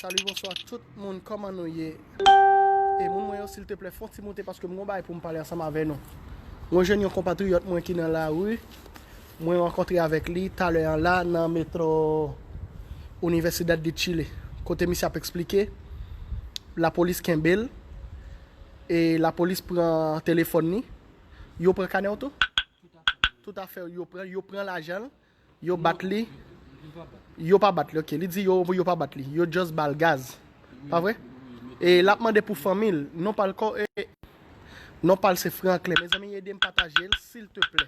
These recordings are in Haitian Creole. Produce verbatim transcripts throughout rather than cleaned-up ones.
Salut, bonsoir tout moun, kòman nou ye? E moun mwen yo, silteplè, fè yon ti moute paske m gon bagay pou m pale ansanm avè nou. Mwen jwenn yon konpatriyòt mwen ki nan lari. Mwen rankontre avèk li talè an la nan metro Universidad de Chile. Kote misye ap eksplike, lapolis kenbe l e lapolis pran telefòn li. Yo pran kanè w tou? Toutafè, yo pran, yo pran lajan l, yo bat li. Yo pa bat li, ok. Li di yo, yo pa bat li. Yo just ba l gaz. Pa vre? E l ap mande pou fanmi l. Non pa l kò, e, non pa l se Franklin. Mezanmi, ede m pataje l, silteplè.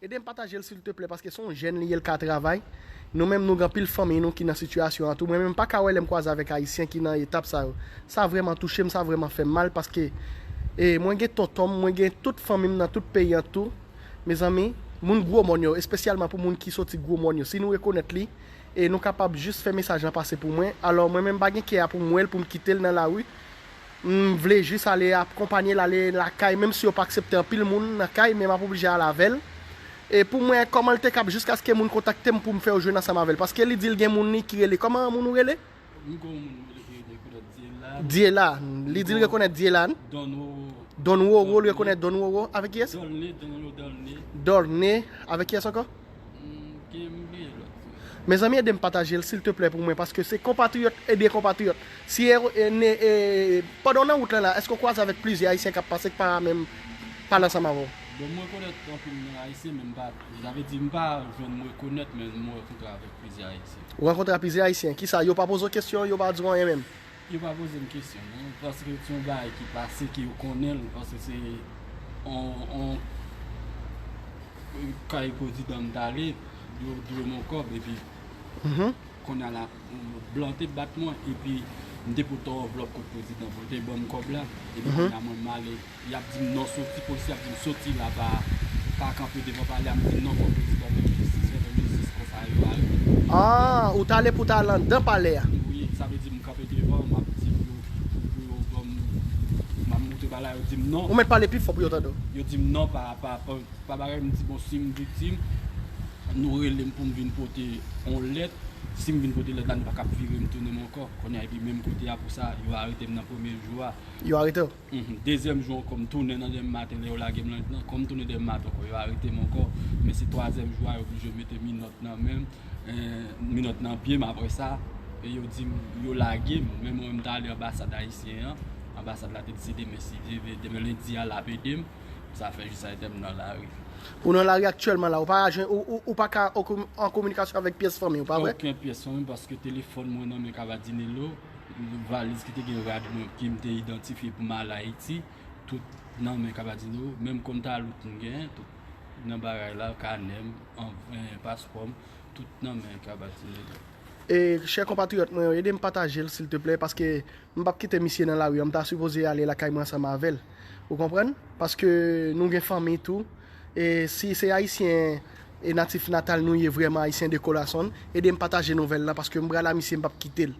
Ede m pataje l, silteplè, paske se yon jèn li ye, l ka travay. Nou menm, nou gen anpil fanmi nou ki nan sitiyasyon an tou. Mwen menm, m pa ka wè lè m kwaze avèk Ayisyen ki nan etap sa yo. Sa vrèman touche m, sa vrèman fè m mal, paske, e, mwen gen tonton m, mwen gen tout fanmi m nan tout peyi an tou. Mezanmi, moun Gwo Mòn yo, espesyalman pou moun ki soti Gwo Mòn yo, si nou rekonèt li, e nou kapab jis fè mesaj lan pase pou mwen. Alò, mwen menm, m pa gen kè a pou m wè l, pou m kite l nan lari. M vle jis ale akonpanye l, ale lakay, menm si yo pa aksepte anpil moun nan kay, men m ap oblije al avè l. E pou m wè kòman l te kab jiskaske moun kontakte m pou m fè yo jwenn ansanm avè l. Paske li di l gen moun li ki rele. Kòman moun ou rele? M gon moun mwen ki rekonèt Dyela. Dyela. Li di l rekonèt Dyela. Don Woro. Don Woro, li rekonèt Don Woro. Avèk kiyès? Dolne, Don Woro, Dolne. Dolne. Avèk kiyès ankò? M gen, m bliye lòt. Mezanmi, ede m pataje l, silteplè, pou mwen, paske se konpatriyòt ede konpatriyòt. Si e, e, ne, e, pandan w nan wout lan la, èske w kwaze avèk plizyè Ayisyen k ap pase k pa menm pale ansanm avè w? Bon, mwen rekonèt anpil nan Ayisyen, men m pa, sa vle di, m pa jwenn mwen rekonèt, men mwen rankontre avèk plizyè Ayisyen. Ou rankontre ak plizyè Ayisyen. Kisa? Yo pa poze w kesyon, yo pa di w anyen menm? Yo pa poze m kesyon, non, paske se yon bagay ki pase, ke yo konnen l, paske se on, on, kay prezidan m t ale, yo dwe m yon kòb, epi Mhm. kounye a la, blan te bat mwen, epi m te pote yon anvlòp kot prezidan pou l te ban m kòb la, epi Mhm. kounye a mwen m ale, y ap di m non soti, polisye ap di m soti la, pa, pa kanpe devan palè a, m di non, fòk prezidan te gen jistis, fè jistis, konsa yo arete m. Ah, ou t ale pou w t al anndan palè a? Wi, sa vle di m kanpe devan, m ap di pou yo, pou yo ban m, m ap montre bagay la, yo di m non. Ou mèt pale pi fò pou yo tande w. Yo di m non, pa, pa, pa, pa bagay, m di bon, si m viktim, nou rele m pou m vin pote yon lèt, si m vin pote lèt la, nou pa kab vire m tounen m ankò. Kounye a, epi menm kote a pou sa, yo arete m nan premye jou a. Yo arete w? Mhm. Dezyèm jou ankò, m tounen nan demen maten, lè yo lage m lan, nan, kòm m tounen demen maten ankò, yo arete m ankò. Men se twazyèm jou a, yo oblije mete minòt nan men m, eh, minòt nan pye m. Apre sa, e yo di m, yo lage m. Men mwen, m t ale anbasad ayisyen an. Anbasad la te di se demen, si Dye vle, demen lendi a, l ap ede m. Sa fè jis ayitè m nan lari. Ou nan lari aktyèlman la, ou pa jwenn, ou, ou, ou pa ka an komi-, an kominikasyon avèk pyès fanmi w, pa vre? Okenn pyès fanmi, paske telefòn mwen nan men Kabadinelo, valiz ki te gen rad mwen, ke m te idantifye pou m al Ayiti, tout nan men Kabadinelo, menm kòm talout m genyen, tout nan bagay la, kanè m, an, eh, paspò m, tout nan men Kabadinelo. E, chè konpatriyòt mwen yo, ede m pataje l, silteplè, paske m p ap kite misye nan lari a, m ta sipoze ale lakay mwen ansanm avè l. Ou konprann? Paske nou gen fanmi tou. E si se ayisyen e natif natal nou ye vrèman, ayisyen de kòrason, ede m pataje nouvèl lan, paske m pral a misye, m p ap kite l.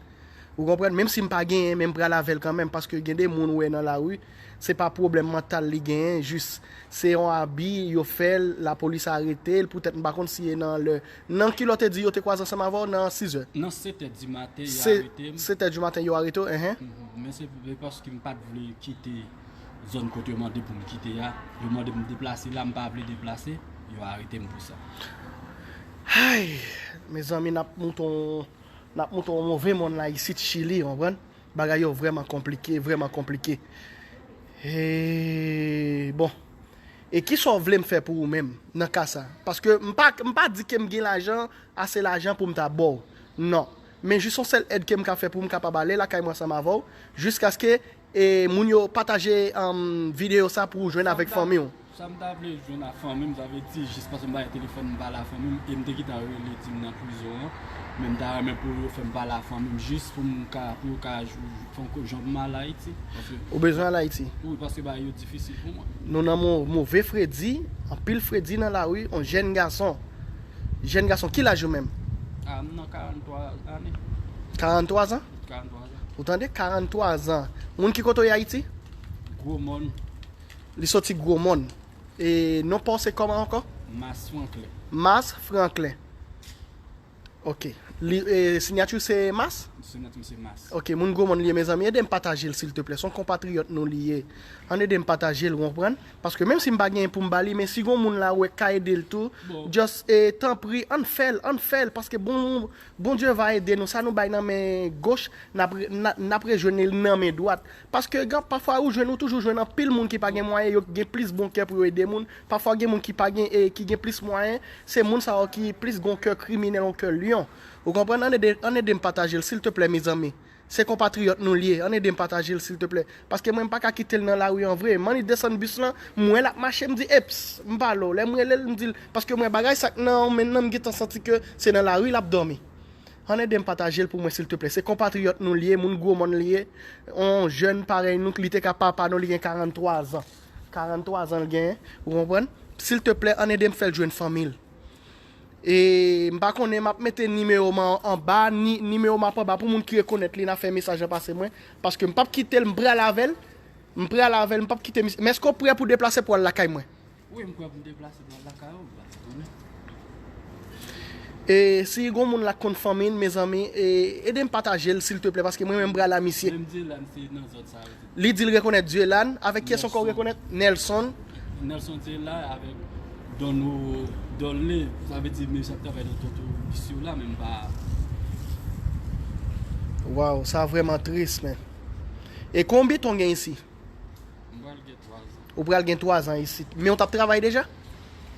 Ou konprann? Menm si m pa genyen, men m pral avè l kanmenm, paske gen de moun ou wè nan lari, se pa pwoblèm mantal li genyen, jis se yon abi yo fè l, lapolis arete l, poutèt m pa konn si e nan lè Nan kilè w te di yo te kwaze ansanm avè w nan sizè? Nan setè di maten, yo Se, arete m. Setè di maten, yo arete w, enhen. Mhm. Men se, se paske m pa t vle kite zòn kote yo mande pou m kite a. Yo mande m deplase la, m pa vle deplase, yo arete m pou sa. Ay, mezanmi, n ap moute yon, n ap moute yon move mòn la isit Chili, w konprann? Bagay yo vrèman konplike, vrèman konplike. E, bon. E kisa w vle m fè pou ou menm nan ka sa? Paske m pa, m pa di ke m gen lajan, ase lajan pou m ta ba w. Non. Men jis yon sèl èd ke m ka fè pou m kapab ale lakay mwen ansanm avè w, jiskaske, e, moun yo pataje, um, videyo sa pou w jwenn avèk fanmi w. Sa m ta vle jwenn a fanmi m, sa vle di jis paske m pa gen telefòn, m pale a fanmi m, e m te gentan rele di m nan prizon an. Men m ta renmen pou yo fè m pale a fanmi m, jis pou m ka, pou yo ka jou-, fè yon kout jan pou m al Ayiti. Paske Ou bezwen al Ayiti? Wi, paske bagay yo difisil pou mwen. Nou nan mo-, move fredi, anpil fredi nan lari, yon jèn gason. Jèn gason, ki laj ou menm? A, m nan karanntwa ane. Karanntwa zan? Karanntwa zan. Ou tande? Karanntwa zan. Moun ki kote w ye Ayiti? Gwo Mòn. Li soti Gwo Mòn. E non pa w se kòman ankò? Mas Franklin. Mas Franklin. Ok. Li, e, siyati w se Mas? Sou nèt, misye Mas. Ok, moun Gwomòn li ye, mezanmi, ede m pataje l silteplè. Se yon konpatriyòt nou li ye. Ann ede m pataje l, ou konprann? Paske menm si m pa genyen pou m ba li, men si gon moun la wè k ka ede l tou, Bon. Just, eh, tanpri, ann fè l, ann fè l, paske bon, Bondye va ede nou. Sa nou bay nan men goch, n ap re- n a- n ap rejwenn li nan men dwat. Paske gen- pafwa ou jwenn, ou toujou jwenn anpil moun ki pa gen mwayen, yo gen plis bon kè pou yo ede moun. Pafwa gen moun ki pa gen, eh, ki gen plis mwayen, se moun sa yo ki plis gon kè kriminèl, yon kè lyon. Ou konprann? Ann ede, ann ede m pataje l, silteplè, mezanmi. Se konpatriyòt nou li ye. Ann ede m pataje l, silteplè. Paske mwen, m pa ka kite l nan lari an vre. M annik desann bis lan, m wè l ap mache, m di, eps, m pale w. Lè m rele l, m di l, paske mwen, bagay sa k nan men nan, m gentan santi ke se nan lari l ap dòmi. Ann ede m pataje l pou mwen, silteplè. Se konpatriyòt nou li ye, moun Gwomòn li ye. Yon jèn parèy nou, li te ka papa nou, li gen karannntwa zan. Karannntwa zan l genyen, ou konprann? Silteplè, ann ede m fè l jwenn fanmi l. E m pa konnen, m ap mete nimewo m an- anba, ni, nimewo m ap anba pou moun ki rekonèt li, n a fè mesaj lan pase mwen. Paske m p ap kite l, m pral avè l. M pral avè l, m p ap kite misye. Men èske w prè pou deplase pou al lakay mwen? Wi, m prè pou m deplase pou al lakay ou, m pa etone. E si gon moun la k konn fanmi l, mezanmi, e, ede m pataje l, silteplè, paske mwen menm m pral a misye. Menm di la, m se nan zòn sa yo. Li di l rekonèt Dyelan. Avèk kiyès ankò w Nelson. Rekonèt? Nelson. Nelson te la avèk Don, Don Lé, sa vle di mesye ap travay nan tonton misye la, men m pa. Waw, sa vrèman tris, men. E konbyen tan w gen isi? M pral gen twa zan. Ou pral gen twa zan isit. Men w t ap travay deja?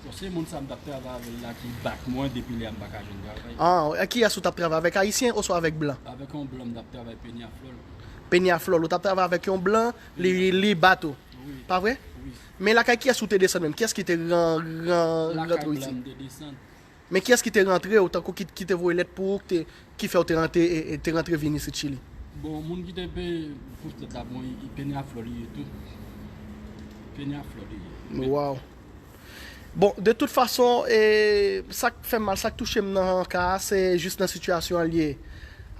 Bon, se moun sa m t ap travay avè l la ki bat mwen depi lè a m pa ka jwenn travay. Ah, e kiyès ou t ap travay avèk? Ayisyen oswa avèk blan? Avèk yon blan m t ap travay Peñaflor. Peñaflor, ou t ap travay avèk yon blan, li, li bat ou. Wi. Pa vre? Wi. Men lakay kiyès ou te desann menm? Kiyès ki te ran, ran, Lakay rantre w blan isi? M te desann. Men kiyès ki te rantre w, tankou ki, ki te voye lèt pou ou, ki te, ki fè w te rantre, e, e, te rantre vin isit Chili? Bon, moun ki te pe poste la, bon, i Peñaflor li ye tou. Peñaflor li ye. Waw. Bon, de tout fason, e, sa k fè m mal, sa k touche m nan ka a, se jis nan sitiyasyon an l ye.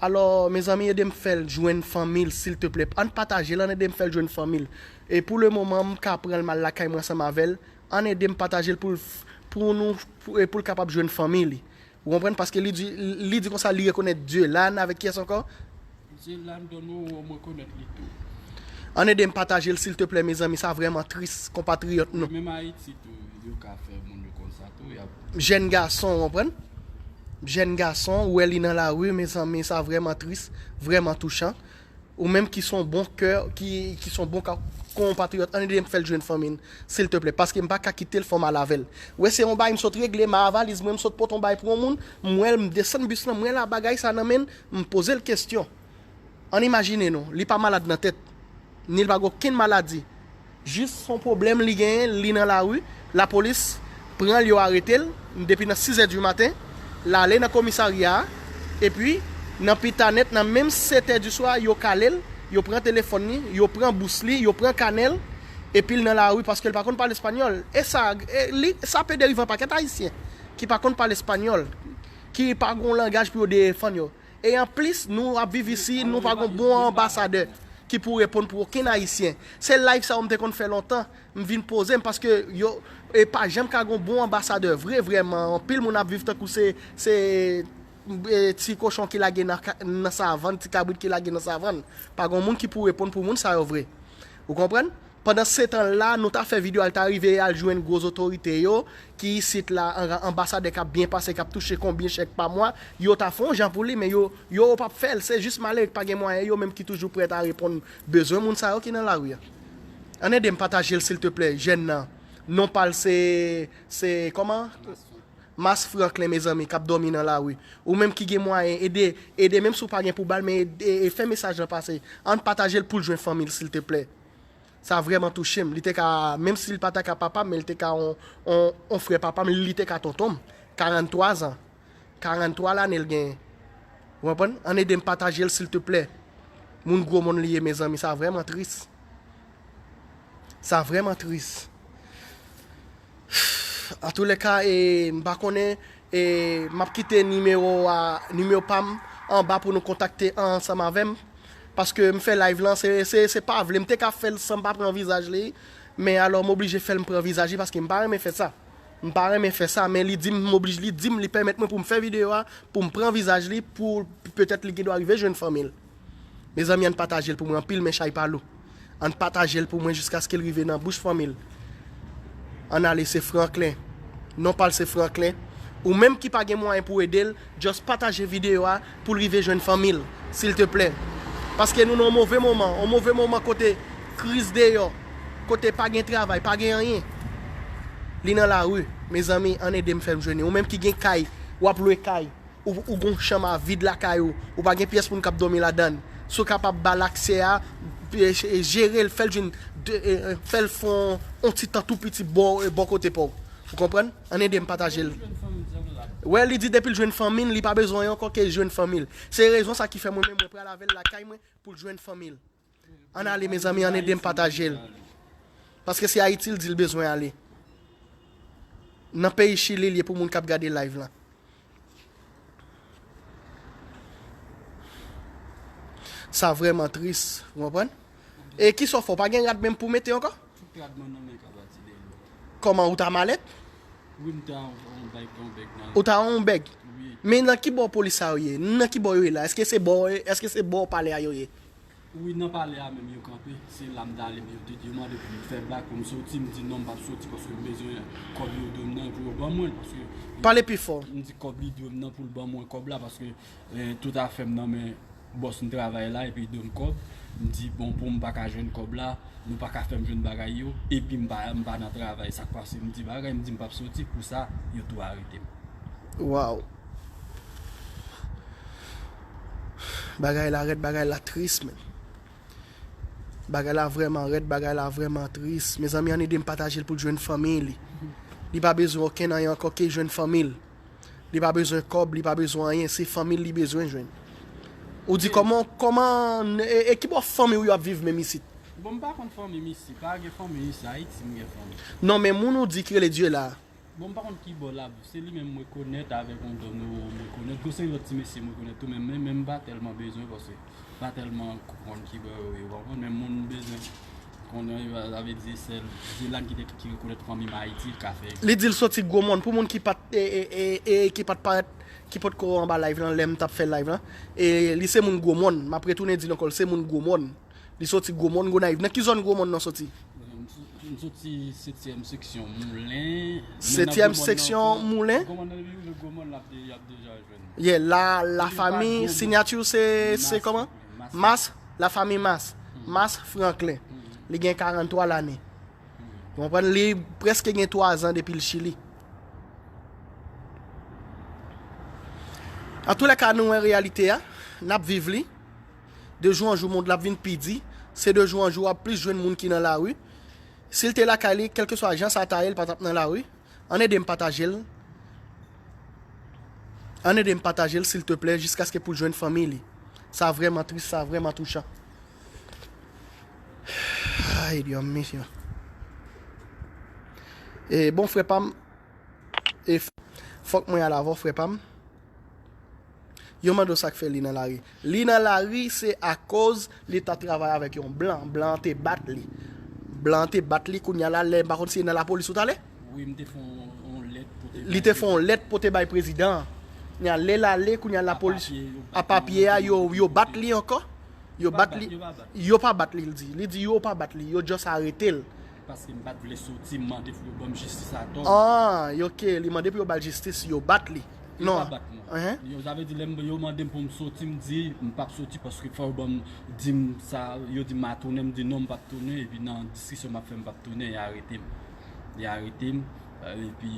Alò, mezanmi, ede m fè l jwenn fanmi l, silteplè. Ann pataje l, ann ede m fè l jwenn fanmi l. E pou le moman, m ka pran l m al lakay mwen ansanm avè l. Ann ede m pataje l pou l f- pou nou pou, e pou l kapab jwenn fanmi li. Ou konprann? Paske li di, li di konsa li rekonèt Dyelan avèk kiyès ankò? Dyelan Don Lé, mwen rekonèt li tou. Ann ede m pataje l, silteplè, mezanmi, sa vrèman tris, konpatriyòt nou. Menm Ayiti tou, yo ka fè moun yo konn sa tou, y ap Jèn gason, ou konprann? Jèn gason, ou wè li nan lari, mezanmi, sa vrèman tris, vrèman touchan. Ou menm ki son bon kè, ki, ki son bon ka- konpatriyòt, ann ede m fè l jwenn fanmi l, silteplè, paske m pa ka kite l, fò m al avè l. Ou wè, se yon bagay m sot regle, m a valiz mwen, m sot pote yon bagay pou yon moun, m wè l, m desann bis lan, m wè l a bagay sa nan men l, m poze l kesyon. Ann imajine nou, li pa malad nan tèt, ni l pa gen okenn maladi. Jis yon pwoblèm li genyen, li nan lari, lapolis pran l, yo arete l, depi nan sizè di maten, l ale nan komisarya a, epi nan pita nèt, nan menm setè di swa, yo kale l, yo pran telefòn li, yo pran bous li, yo pran kanè l, epi l nan lari paske l pa konn pale espanyòl. E sa, e li, sa pe derive an pakèt Ayisyen ki pa konn pale espanyòl, ki pa gen yon langaj pou yo defann yo. E anplis, nou ap viv isi, nou pa gen bon anbasadè ki pou reponn pou okenn Ayisyen. Se live sa yo m te konn fè lontan, m vin poze m paske yo, e pa janm ka gen bon anbasadè vre, vrèman. Anpil moun ap viv tankou se, se e, ti kochon ki lage nan, ka- nan savann, ti kabrit ki lage nan savann. Pa gen moun ki pou reponn pou moun sa yo vre. Ou konprann? Pandan setan la, nou ta fè videyo, al ta rive al jwenn gwo otorite yo, ki isit la, an- anbasadè k ap byen pase, k ap touche konbyen chèk pa mwa, yo ta fè yon jan pou li, men yo, yo p ap fè l. Se jis malere k pa gen mwayen, yo menm ki toujou prèt a reponn bezwen moun sa yo ki nan lari a. Ann ede m pataje l, silteplè, jèn nan. Non pa l se, se, kòman? Mas Franklin, mezanmi, k ap dòmi nan lari. Ou menm ki gen mwayen, ede, ede, menm si w pa gen pou ba l, men ede, e fè mesaj lan pase. Ann pataje l pou l jwenn fanmi l, silteplè. Sa vrèman touche m. Li te ka, menm si l pa ta ka papa m, men li te ka on, on, on frè papa m, li te ka tonton m. Karannntwa zan. Karannntwa lane l genyen. Ou konprann? Ann ede m pataje l, silteplè. Moun Gwomòn li ye, mezanmi, sa vrèman tris. Sa vrèman tris. Antoulèka, e, m pa konnen, e, m ap kite nimewo a, nimewo pa m anba pou nou kontakte ansanm avè m. Paske m fè live lan, se, se, se pa vle. M te ka fè l san m pa pran vizaj li. Men alò, m oblije fè l m pran vizaj li paske m pa renmen fè sa. M pa renmen fè sa, men li di m, m oblije, li di m, li pèmèt mwen pou m fè videyo a, pou m pran vizaj li, pou petèt li gen dwa rive jwenn fanmi l. Mezanmi, ann pataje l pou mwen, anpil men chay pa lou. Ann pataje l pou mwen jiskaske l rive nan bouch fanmi l. Ann ale, se Franklin. Non pa l se Franklin. Ou menm ki pa gen mwayen pou ede l, just pataje videyo a pou l rive jwenn fanmi l, silteplè. Paske nou nan yon move moman, yon move moman kote kriz deyò, kote pa gen travay, pa gen anyen. Li nan lari, mezanmi, ann ede m fè m jwenn li. Ou menm ki gen kay, w ap lwe kay, ou, ou gon chanm a vid lakay ou, ou pa gen pyès moun k ap dòmi ladan l. Si w kapab ba l aksè a, e, e, jere l, fè l jwenn, de, e, e, fè l fè yon, yon ti tan tou piti bò, e, bò kote pa w. Ou konprann? Ann ede m pataje l. Wè, li di depi l jwenn fanmi l, li pa bezwen anyen ankò ke jwenn fanmi l. Se rezon sa ki fè mwen menm mwen pral avè l lakay mwen pou l jwenn fanmi l. Ann ale, mezanmi, ann ede m pataje l. Paske se Ayiti l di l bezwen ale. Nan peyi Chili l ye pou moun k ap gade live lan. Sa vrèman tris, ou konprann? E kisa w fè? W pa gen rad menm pou w mete ankò? Tout rad mwen nan men kabati dèyè. Kòman, ou ta malèt? Wi, m ta yon bèg, yon bèg nan. Ou ta yon bèg? Wi. Men nan ki bò polis sa yo ye? Nan ki bò yo ye la? Èske se bò, èske se bò palè a yo ye? Wi, nan palè a menm yo kanpe. Se la m t ale, men yo te di, yo mande pou m fè bak, pou m soti. M di non, m p ap soti paske m bezwen kòb yo dwe m nan pou yo ban mwen l, paske. Pale pi fò. M di kòb li dwe m nan pou l ban mwen kòb la, paske, eh, tout afè m nan men bòs m travay la, epi li dwe m kòb. M di, bon, pou m pa ka jwenn kòb la, nou pa ka fè m jwenn bagay yo, epi m pa, m pa nan travay. Sa k pase? M di bagay, m di m p ap soti, pou sa, yo tou arete m. Waw. Bagay la rèd, bagay la tris, men. Bagay la vrèman rèd, bagay la vrèman tris. Mezanmi, ann ede m pataje l pou l jwenn fanmi li. Li pa bezwen okenn anyen ankò ke jwenn fanmi l. Li pa bezwen kòb, li pa bezwen anyen, se fanmi l li bezwen jwenn. Ou di kòman, kòman, e, e ki bò fanmi w yo ap viv menm isit? Bon, m pa konn fanmi m isit, pa gen fanmi m isit, Ayiti m gen fanmi. Non, men moun ou di ki rele Dye la. Bon, m pa konn ki bò l ap viv, se li menm m rekonèt avèk yon dòm nou m rekonèt. Gon seri lòt ti mesye m rekonèt tou, men, men, men m pa tèlman bezwen paske m pa tèlman konn ki bò yo ye, w konprann? Men moun m bezwen konnen, sa vle di sèl Dylan ki te, ki rekonèt fanmi m Ayiti, l ka fè. Li di l soti Gwomòn, pou moun ki pa t, e, e, e, e, ki pa t parèt, ki potko anba live lan, lè m t ap fè live lan. E li se moun Gwomòn, m ap retounen di l ankò, l se moun Gwomòn. Li soti Gwomòn, Gonayiv. Nan ki zòn Gwomòn nan soti? M so-, m soti setyèm seksyon Moulen. Setyèm seksyon Moulen? Gwomòn nan, depi w rive Gwomòn, l ap de-, y ap deja jwenn. Yeah, la, la fami, sinyati se, se kòman? Mas, la fami Mas. Mas Franklin. Li gen karant twa lane. Ou konprann? Li prèske gen twa zan depi l Chili. Antoulèka, nou wè reyalite a, n ap viv li. De jou an jou, mond la ap vin pi di. Se de jou an jou, w ap plis jwenn moun ki nan lari. Si l te lakay li, kèlkeswa jan sa ta ye, l pa t ap nan lari. Ann ede m pataje l. Ann ede m pataje l, silteplè, jiskaske pou l jwenn fanmi li. Sa vrèman tris, sa vrèman touchan. Ay, Dios mío. E, bon, frè pa m, e, f-, fòk mwen al avè w, frè pa m. Yo mande w sa k fè li nan lari. Li nan lari, se akoz li ta travay avèk yon blan. Blan an te bat li. Blan an te bat li, kounye a la, lè, m pa konn si e nan lapolis ou t ale? Wi, m te fè yon, yon lèt pou te bay. Li te fè yon lèt pou te bay prezidan an. Kounye a, lè l ale, kounye a, lapolis, a papye a, yo, yo bat li ankò. Yo bat li. Yo pa bat li, l di. Li di yo pa bat li, yo just arete l. Paske m pa t vle soti, m mande pou yo ban m jistis atò. Ah, ok, li mande pou yo ba l jistis, yo bat li. Yo pa bat mwen. Yo, sa vle di, lè m, yo mande m pou m soti, m di, m p ap soti paske fò yo ban m, di m sa, yo di m a tounen, m di non, m p ap tounen, epi nan diskisyon m ap fè, m p ap tounen, y arete m. Y arete m, epi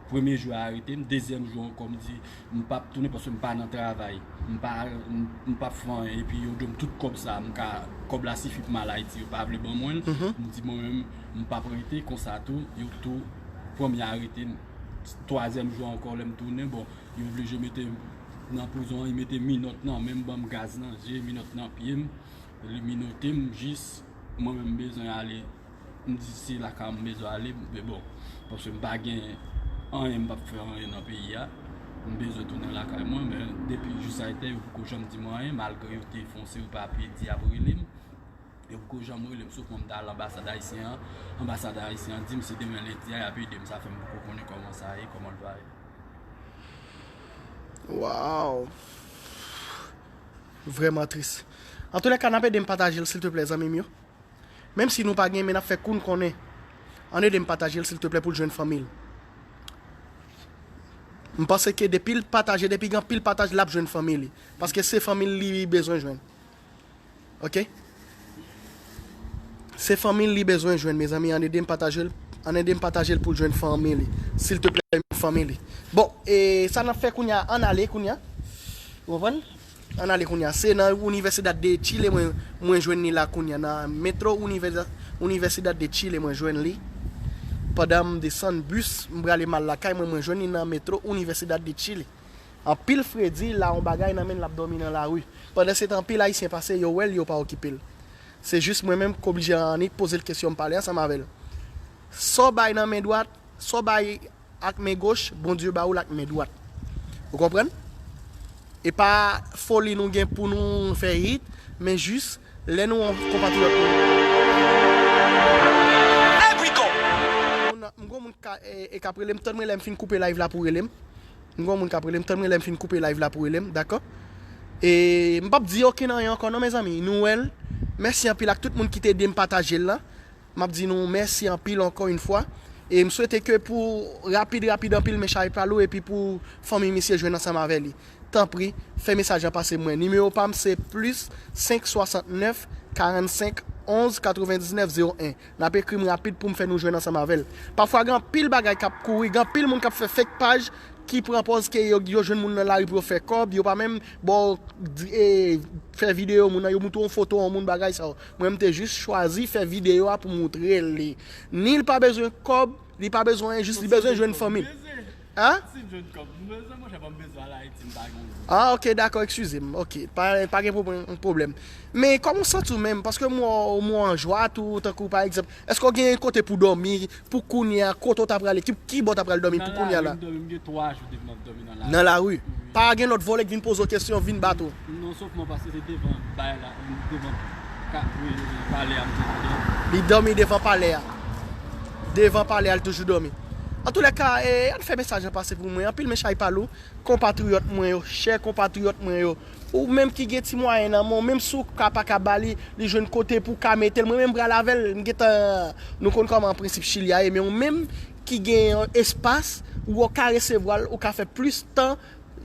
premye jou yo arete m, dezyèm jou ankò, m di, m p ap tounen paske m pa nan travay. M pa, m, m p ap fè anyen. Epi yo di m tout kòb sa, m ka, kòb la sifi pou m al Ayiti, yo pa vle ban mwen l. M di mwen menm, m p ap rete konsa tou, yo tou pran m, y arete m. Twazyèm jou ankò, lè m tounen, bon, yo oblije mete m nan prizon an, yo mete minòt nan men m, ban m gaz nan je, minòt nan pye m, li minote m jis mwen menm m bezwen ale. M di se lakay mwen m bezwen ale, men bon, paske m pa gen anyen, m p ap fè anyen nan peyi a. M bezwen tounen lakay mwen, men depi jou sa ete, yo poko janm di mwen anyen, malgre yo te fè yon seri papye, di y ap rele m. Yo poko janm rele m, sof mwen m t al anbasad ayisyen an. Anbasad ayisyen an di m se demen lendi a y ap ede m, sa fè m poko konnen kòman Sa ye, kòman l va ye? Waw. Vrèman tris. Antoulèka, n ap ede m pataje l, silteplè, zanmi m yo. Menm si nou pa gen, men n ap fè kou n konnen. Ann ede m pataje l, silteplè, pou l jwenn fanmi l. M panse ke depi l pataje, depi gen anpil pataj, l ap jwenn fanmi li. Paske se fanmi l li bezwen jwenn. Ok? Se fanmi l li bezwen jwenn, mezanmi. Ann ede m pataje l. Ann ede m pataje l pou l jwenn fanmi li. Silteplè, fanmi li. Bon, e sa n ap fè kounye a, ann ale kounye a. Ou konprann? Ann ale kounye a. Se nan Universidad de Chile mwen, mwen jwenn li la kounye a. Nan metro Universidad, Universidad de Chile mwen jwenn li. Pandan m desann bis, m prale m al lakay mwen, mwen jwenn li nan metro Universidad de Chile. Anpil fredi la yon bagay nan men l, l ap dòmi nan lari. Pandan se tan, anpil Ayisyen pase, yo wè l, yo pa okipe l. Se jis mwen menm k oblije annik poze l kesyon, m pale ansanm avè l. Sa w bay nan men dwat, sa w bay ak men goch, Bondye ba ou l ak men dwat. Ou konprann? E pa foli nou gen pou nou fè hit, men jis lè nou yon konpatriyòt nou. Moun nan, m gon moun ka, e, e k ap rele m, tann mwen lè m fin koupe live la pou rele m. M gon moun k ap rele m, tann mwen lè m fin koupe live la pou rele m, dakò? E m p ap di okenn anyen ankò non, mezanmi. Nou wè l. Mèsi anpil ak tout moun ki te ede m pataje l lan. M ap di nou mèsi anpil ankò yon fwa. E m swete ke pou rapid, rapid anpil, men chay pa lou, epi pou fanmi misye jwenn ansanm avè li. Tanpri, fè mesaj lan pase mwen. Nimewo pa m se plis senk swasantnèf karannsenk onz katrevendiznèf zewo en. N ap ekri m rapid pou m fè nou jwenn ansanm avè l. Pafwa, gen anpil bagay k ap kouri, gen anpil moun k ap fè fake paj ki pran pòz ke yo, yo jwenn moun nan lari pou yo fè kòb, yo pa menm ba w di- e, fè videyo moun nan, yo moutre yon foto yon moun, bagay sa yo. Mwen, m te jis chwazi fè videyo a pou moutre li. Ni l pa bezwen kòb, li pa bezwen anyen, jis li bezwen jwenn fanmi l. An? Si m jwenn kòb, m bezwen, monchè, ban m bezwen al Ayiti, m pa gen. Ah, ok, dakò, eskize m. Ok, pa, pa gen pwoblèm, pwoblèm. Men kòman w santi w menm? Paske m wè w, m wè w an jwa tou, tankou pa egzanp, èske w gen kote pou dòmi, pou kounye a, kote w ta prale, ki, ki bò w ta pral dòmi pou kounye a la? Nan lari, m dòmi, m gen twa jou depi m ap dòmi nan lari. Nan lari. Wi. Pa gen lòt vòlè k vin poze w kesyon, vin bat ou? Non, sòf mwen pase se devan bay la, devan ka, wi, palè a m te dòmi. Li dòmi devan palè a. Devan palè a, li toujou dòmi. Antoulèka, e, ann fè mesaj lan pase pou mwen. Anpil men chay pa lou, konpatriyòt mwen yo, chè konpatriyòt mwen yo. Ou menm ki gen ti mwayen nan men w, menm si w ka pa ka ba li, li jwenn kote pou w ka mete l. Mwen menm m pral avè l, m gentan, nou konn kòman prensip Chili a ye, men ou menm ki gen yon espas, ou ka resevwa l, ou ka fè plis tan,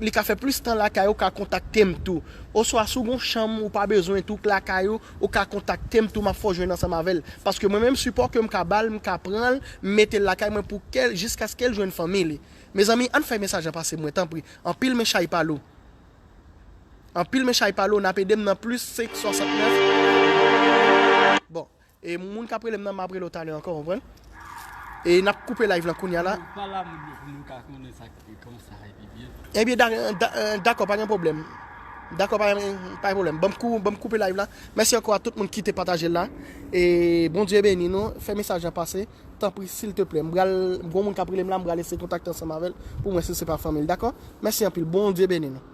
li ka fè plis tan lakay ou, ka kontakte m tou. Oswa si w gen yon chanm ou pa bezwen tou k lakay ou, ou ka kontakte m tou, m ap fè w jwenn ansanm avè l. Paske mwen menm sipò ke m ka ba l, m ka pran l, m mete l lakay mwen pou ke l, jiskaske l jwenn fanmi li. Mezanmi, ann fè mesaj lan pase mwen, tanpri. Anpil men chay pa lou. Anpil men chay pa lou, n ap ede m nan plis senk swasantnèf. Bon, e moun k ap rele m nan, m ap rele w talè ankò, konprann? E n ap koupe live lan kounye a la. Pa la moun yo pou nou ka konnen sa ki kòman sa epi byen. Ebyen, da- da- dakò, pa gen pwoblèm. Dakò, pa gen, pa gen pwoblèm. Ban m kou- ban m koupe live la. Mèsi ankò a tout moun ki te pataje l la. E Bondye beni nou. Fè mesaj lan pase. Tanpri, silteplè. M pral, gon moun k ap rele m la, m pral eseye kontakte ansanm avè l pou m wè si se pa fanmi l, dakò? Mèsi anpil. Bondye beni nou.